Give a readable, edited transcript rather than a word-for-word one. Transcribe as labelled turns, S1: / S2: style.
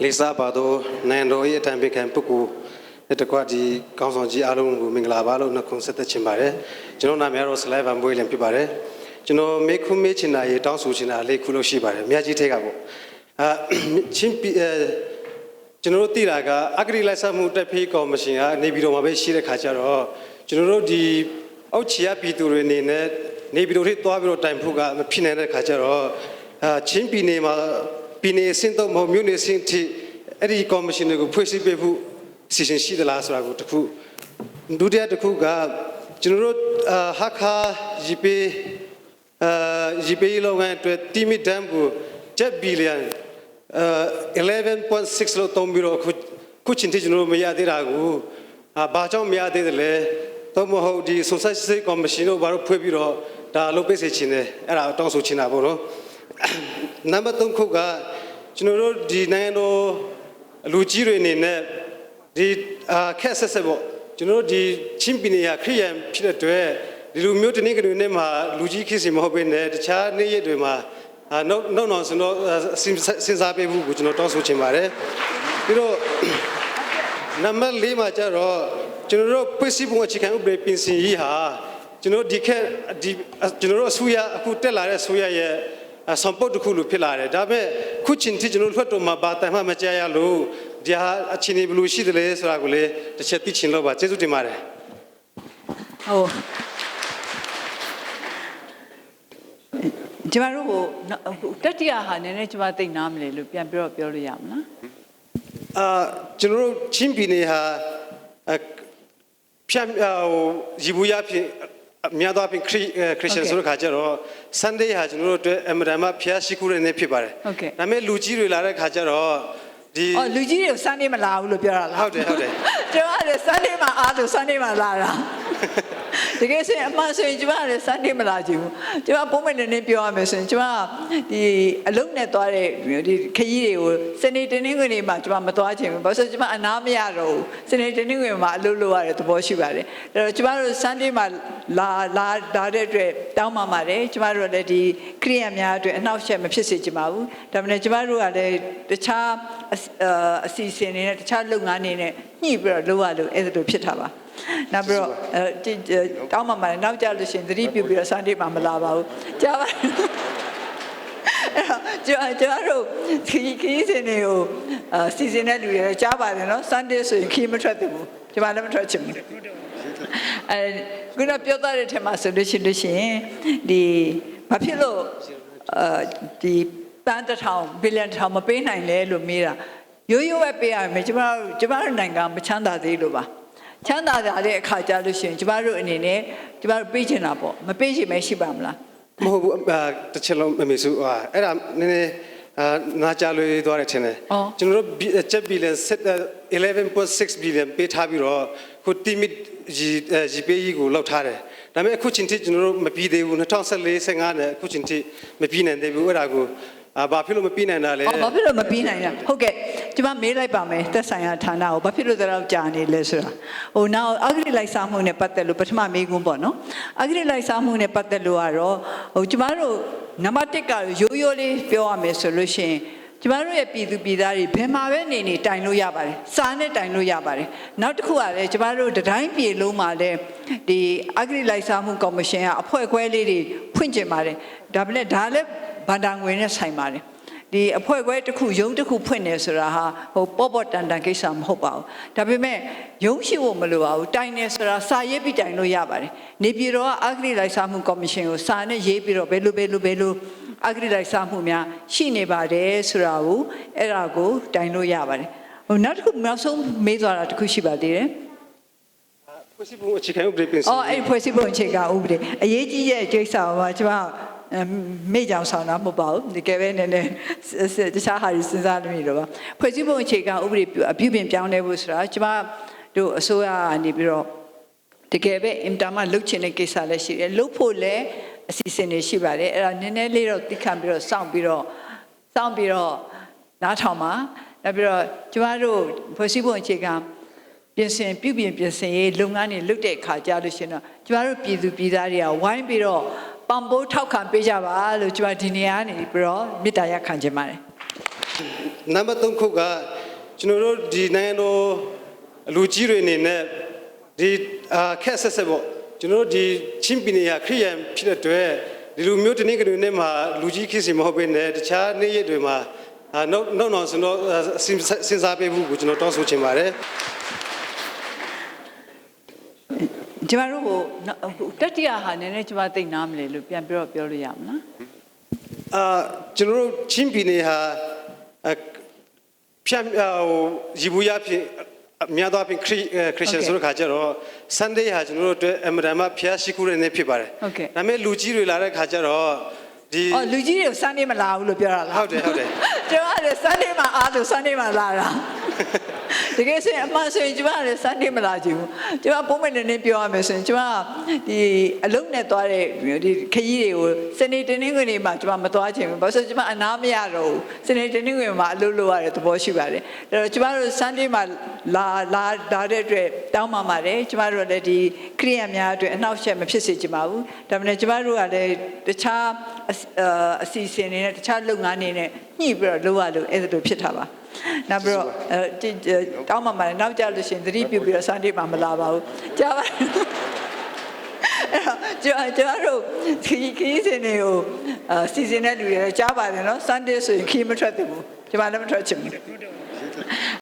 S1: လေးစားပါသောနိုင်ငံတော်၏အတိုင်ပင်ခံပုဂ္ဂိုလ်နဲ့တကွဒီကောင်းဆောင်ကြီးအားလုံးကိုမင်္ဂလာပါလို့နှုတ်ခွန်းဆက်သက်ချင်ပါတယ်ကျွန်တော်နာမည်ကတော့ဆလိုက်ဗန်ဘွေးလင်ဖြစ်ပါတယ်ကျွန်တော်မေခုမေးချင်တာရေတောင်းဆိုချင်တာလေးခုလို့ရှိပါတယ်အများကြီးထဲကပေါ့အာချင်းပီအဲကျွန်တော်တို့သိတာကအဂရိလိုက်ဆက်မှုတက်ဖေးကော်မရှင်ကနေပြည်တော်မှာပဲရှိတဲ့ခါကျတော့ကျွန်တော်တို့ဒီအောက်ခြေကပြည်သူတွေအနေနဲ့နေပြည်တော်ထိသွားပြီးတော့တိုင်ဖို့ကမဖြစ်နိုင်တဲ့ခါကျတော့အာချင်းပြည်နယ်မှာပြည်နယ်အဆင့်တော့မဟုတ်မြို့နယ်အဆင့်ထိအဲ့ဒီကော်မရှင်တွေကိုဖွဲ့စည်းပေးဖို့အစီအစဉ်ရှိသလားဆိုတာကိုတစ်ခုဒုတိယတစ်ခုကကျွန်တော်တို့အာဟာခါရီပေအာရီပေလောငန်းအတွက်တီမီဒမ်ကိုကျပ်ဘီလီယံအဲ11.6လို့တုံးပြီးတော့ခုခုချင်းတိကျွန်တော်တို့မရသေးတာကိုအာဘာကြောင့်မရသေးတယ်လဲတော့မဟုတ်ဒီ Society Commission တို့ဘာလို့ဖွဲ့ပြီးတော့ဒါလုပ်ပေးစေချင်တယ်အဲ့ဒါတောင်းဆိုချင်တာပေါ့နော်နံပါတ်3ခုကကျွန်တော်တို့ဒီနိုင်ငံတော်လူကြီးတွေအနေနဲ့ဒီအာခက်ဆက်ဆက်ပေါ့ကျွန်တော်တို့ဒီချင်းပြည်နယ်ဟာခရစ်ယာန်ဖြစ်တဲ့အတွက်ဒီလူမျိုးတနည်းကနေ့နဲ့မှာလူကြီးခေတ်စီမဟုတ်ဘဲနဲ့တခြားနေ့ရက်တွေမှာအာနောက်နောက်နောက်ဆိုတော့စဉ်းစားပေးဖို့ကိုကျွန်တော်တောင်းဆိုချင်ပါတယ်ပြီးတော့နံပါတ်၄မှာကျတော့ကျွန်တော်တို့ပြည်စည်းပုံအခြေခံဥပဒေပြင်ဆင်ရေးဟာကျွန်တော်ဒီခက်ဒီကျွန်တော်တို့အစိုးရအခုတက်လာတဲ့အစိုးရရဲ့ဆောင်ပုတ်တစ်ခုလိုဖြစ်လာတယ်ဒါပေမဲ့ခုချင်းတိကျွန်တော်လွှတ်တော်မှာဘာတိုင်မှမကြားရလို့ဒီဟာအခြေအနေဘယ်လိုရှိတယ်လဲဆိုတာကိုလည်းတစ်ချက်သိချင်လို့ပါကျေးဇူးတင်ပါတယ်
S2: ဟုတ်ကျမတို့ဟိုတတိယဟာနည်းနည်းကျမသိနားမလဲလို့ပြန်ပြောပြောလို့ရမလား
S1: အာကျွန်တော်တို့ချင်းပြည်နယ်ဟာဖြတ်ဟိုရီဘူးရဖြစ်အများသောအားဖြင့်ခရစ်ခရစ်ယာန်ဆိုတဲ့ခါကျတော့ Sunday ဟာကျွန်တော်တို့အတွက်အမရမဖျားရှိခိုးတဲ့နေ့ဖြစ်ပါတယ်
S2: ဟုတ်ကဲ့
S1: ဒါပေမဲ့လူကြီးတွေလာတဲ့ခါကျတော့ဒီ
S2: အော်လူကြီးတွေကို Sunday မလာဘူးလို့ပြောတာလား
S1: ဟုတ်တယ်ဟုတ်တယ်
S2: ကျမကလည်း Sunday မှာအားလို့ Sunday မှာလာတာတကယ်ဆိုရင်အမှန်ဆိုရင်ကျမကလည်း Sunday မလာချင်ဘူးကျမပုံမှန်နေနေပြောရမယ်ဆိုရင်ကျမဒီအလုံးနဲ့သွားတဲ့ဒီခရီးတွေကိုစနေတနင်္ဂနွေမှာကျမမသွားချင်ဘူးဘာလို့ဆိုကျမအနာမရတော့ဘူးစနေတနင်္ဂနွေမှာအလုပ်လုပ်ရတဲ့သဘောရှိပါတယ်အဲ့တော့ကျမတို့ Sunday မှာလာလာလာတဲ့အတွက်တောင်းပန်ပါတယ်ကျမတို့လည်းဒီခရိယန်များအတွက်အနှောက်အယှက်မဖြစ်စေချင်ပါဘူးဒါပေမဲ့ကျမတို့ကလည်းတခြားအစီအစဉ်တွေနဲ့တခြားလုပ်ငန်းတွေနဲ့ညှိပြီးတော့လုပ်ရလို့အဲ့ဒါလိုဖြစ်တာပါနောက်ပြီးတော့အဲတောင်းပန်ပါတယ်နောက်ကြလို့ရှိရင်သတိပြုပြီးတော့ Sunday မှာမလာပါဘူးကြားပါအဲ့တော့ကျွန်တော်တို့ခီးခီးစင်တွေကိုအာစီစဉ်တဲ့လူတွေလည်းကြားပါတယ်နော် Sunday ဆိုရင်ခီးမထွက်ဘူးကျွန်မလည်းမထွက်ချင်ဘူးအဲခုနပြောသားတဲ့ထက်မှာဆိုလို့ရှိလို့ရှိရင်ဒီဘာဖြစ်လို့အာဒီတန်းတစ်ထောင်ဘီလီယံတစ်ထောင်မပေးနိုင်လဲလို့မေးတာရိုးရိုးပဲပေးရမယ်ကျမတို့ကျမတို့နိုင်ငံမချမ်းသာသေးလို့ပါချမ်းသာတဲ့အခါကြလို့ရှိရင်ကျမတို့အနေနဲ့ကျမတို့ပေးချင်တာပေါ့မပေးချင်ပဲရှိပါမလား
S1: မဟုတ်ဘူးအာတစ်ချက်လုံးအမေစုဟာအဲ့ဒါနည်းနည်းအာနာကြလွေသွားတယ်ထင်တယ်
S2: အော်
S1: ကျွန်တော်တို့ကျပ်ဘီလီယံ11.6ဘီလီယံပေးထားပြီးတော့ခုတီမီရီရီပေးကြီးကိုလောက်ထားတယ်ဒါပေမဲ့အခုချင်းထိကျွန်တော်တို့မပြီးသေးဘူး2014 15နဲ့အခုချင်းထိမပြီးနိုင်သေးဘူးအဲ့ဒါကိုအာဘာဖြစ်လို့မပြီးနိုင်တာလဲ
S2: အော်ဘာဖြစ်လို့မပြီးနိုင်လဲဟုတ်ကဲ့ကျမမေးလိုက်ပါမယ်သက်ဆိုင်ရာဌာနကိုဘာဖြစ်လို့တော့ကြာနေလဲဆိုတာဟိုနောက်အဂရိလိုက်စားမှုနဲ့ပတ်သက်လို့ပထမမေးခွန်းပေါ့နော်အဂရိလိုက်စားမှုနဲ့ပတ်သက်လို့ကတော့ဟိုကျမတို့နံပါတ်1ကရိုးရိုးလေးပြောရမယ်ဆိုလို့ရှိရင်ကျမတို့ရဲ့ပြည်သူပြည်သားတွေဘယ်မှာပဲနေနေတိုင်လို့ရပါတယ်စာနဲ့တိုင်လို့ရပါတယ်နောက်တစ်ခုကလည်းကျမတို့တတိုင်းပြည်လုံးမှာလည်းဒီအဂရိလိုက်စားမှုကော်မရှင်ကအဖွဲ့ခွဲလေးတွေဖွင့်ကျင်ပါတယ်ဒါပေမဲ့ဒါလည်းဗန္တာငွေနဲ့ဆိုင်ပါတယ်ဒီအဖွဲ့ခွဲတစ်ခုရုံးတစ်ခုဖွင့်နေဆိုတာဟာဟိုပေါ့ပေါ့တန်တန်ကိစ္စမဟုတ်ပါဘူးဒါပေမဲ့ရုံးရှိဖို့မလိုပါဘူးတိုင်နေဆိုတာစာရေးပြီးတိုင်လို့ရပါတယ်နေပြည်တော်ကအဂတိလိုက်စားမှုကော်မရှင်ကိုစာနဲ့ရေးပြီးတော့ဘယ်လိုဘယ်လိုဘယ်လိုအဂတိလိုက်စားမှုများရှိနေပါတယ်ဆိုတာကိုအဲ့ဒါကိုတိုင်လို့ရပါတယ်ဟိုနောက်တစ်ခုနောက်ဆုံးမေးသွားတာတစ်ခုရှိပါသေးတယ်
S1: ဖွဲ့စည်းပုံအခြေခံဥပဒေပြင်ဆင်
S2: အော်အဲ့ဖွဲ့စည်းပုံအခြေခံဥပဒေအရေးကြီးတဲ့ကိစ္စပါကျမမေ့ကြောင်ဆောင်တာမဟုတ်ပါဘူးတကယ်ပဲနည်းနည်းတခြားဟာတွေစဉ်းစားလို့မိတော့ပါဖွဲ့စည်းပုံအခြေခံဥပဒေအပြုပြင်ပြောင်းလဲဖို့ဆိုတာကျမတို့အစိုးရကနေပြီးတော့တကယ်ပဲအင်တာမလုတ်ချင်တဲ့ကိစ္စလည်းရှိတယ်လုတ်ဖို့လည်းအစီအစဉ်တွေရှိပါတယ်အဲ့ဒါနည်းနည်းလေးတော့သိခံပြီးတော့စောင့်ပြီးတော့စောင့်ပြီးတော့နားထောင်ပါနောက်ပြီးတော့ကျမတို့ဖွဲ့စည်းပုံအခြေခံပြင်ဆင်ပြုပြင်ပြင်ဆင်ရေးလုပ်ငန်းတွေလုပ်တဲ့အခါကြလို့ရှိရင်တော့ကျမတို့ပြည်သူပြည်သားတွေကဝိုင်းပြီးတော့ပံပိုးထောက်ခံပေးကြပါလို့ကျမဒီနေရာကနေပြီးတော့မေတ္တာရပ်ခံချင်ပါတယ်
S1: ကျေ နံပါတ်3ခုကကျွန်တော်တို့ဒီနိုင်ငံတော်လူကြီးတွေအနေနဲ့ဒီအာခက်ဆက်ဆက်ပေါ့ကျွန်တော်တို့ဒီချင်းပြည်နယ်ဟာခရစ်ယာန်ဖြစ်တဲ့အတွက်ဒီလူမျိုးတနည်းကနေ့နဲ့မှာလူကြီးခစ်စီမဟုတ်ဘဲနဲ့တခြားနေ့ရက်တွေမှာအာနောက်နောက်နောက်ဆိုတော့စဉ်းစားပေးဖို့ကိုကျွန်တော်တောင်းဆိုချင်ပါတယ်
S2: ကျမတို့ဟိုတတိယဟာနည်းနည်းကျမသိနားမလဲလို့ပြန်ပြောတော့ပြောလို့ရမလား
S1: အာကျွန်တော်တို့ချင်းပြည်နယ်ဟာအဖြတ်ဟိုရီဘူးရဖြစ်အများသောအားဖြင့်ခရစ်ခရစ်ယာန်ဆိုတဲ့ခါကျတော့ Sunday ဟာကျွန်တော်တို့အတွက်အမှန်တမ်းဖျားရှိခိုးတဲ့နေ့ဖြစ်ပါတယ်
S2: ဟုတ်ကဲ့
S1: ဒါပေမဲ့လူကြီးတွေလာတဲ့ခါကျတော့ဒီ
S2: အော်လူကြီးတွေကို Sunday မလာဘူးလို့ပြောတာလား
S1: ဟုတ်တယ်ဟုတ်တယ်
S2: ကျမလည်း Sunday မှာအားလို့ Sunday မှာလာတာတကယ်ဆိုရင်အမှန်ဆိုရင်ကျမလည်း Sunday မလာချင်ဘူးကျမပုံမှန်နေနေပြောရမယ်ဆိုရင်ကျမဒီအလုံးနဲ့သွားတဲ့ဒီခရီးတွေကိုစနေတနင်္ဂနွေမှာကျမမသွားချင်ဘူးဘာလို့ဆိုကျမအနာမရတော့ဘူးစနေတနင်္ဂနွေမှာအလုပ်လုပ်ရတဲ့သဘောရှိပါတယ်ဒါတော့ကျမတို့ Sunday မှာလာလာလာတဲ့အတွက်တောင်းပန်ပါတယ်ကျမတို့လည်းဒီခရိယန်များအတွက်အနှောက်အယှက်မဖြစ်စေချင်ပါဘူးဒါပေမဲ့ကျမတို့ကလည်းတခြားအစီအစဉ်တွေနဲ့တခြားလုပ်ငန်းတွေနဲ့ညှိပြီးတော့လုပ်ရလို့အဲ့ဒါလိုဖြစ်တာပါနောက်ပြီးတော့အဲတောင်းပန်ပါတယ်နောက်ကြလို့ရှိရင်သတိပြုပြီးတော့ Sunday မှာမလာပါဘူးကြားပါအဲ့တော့ကျွန်တော်တို့ခီးခီးစင်တွေကိုအစီအစဉ်တဲ့လူတွေလည်းကြားပါတယ်နော် Sunday ဆိုရင်ခီးမထွက်သင့်ဘူးကျွန်မလည်းမထွက်ချင်ဘူး။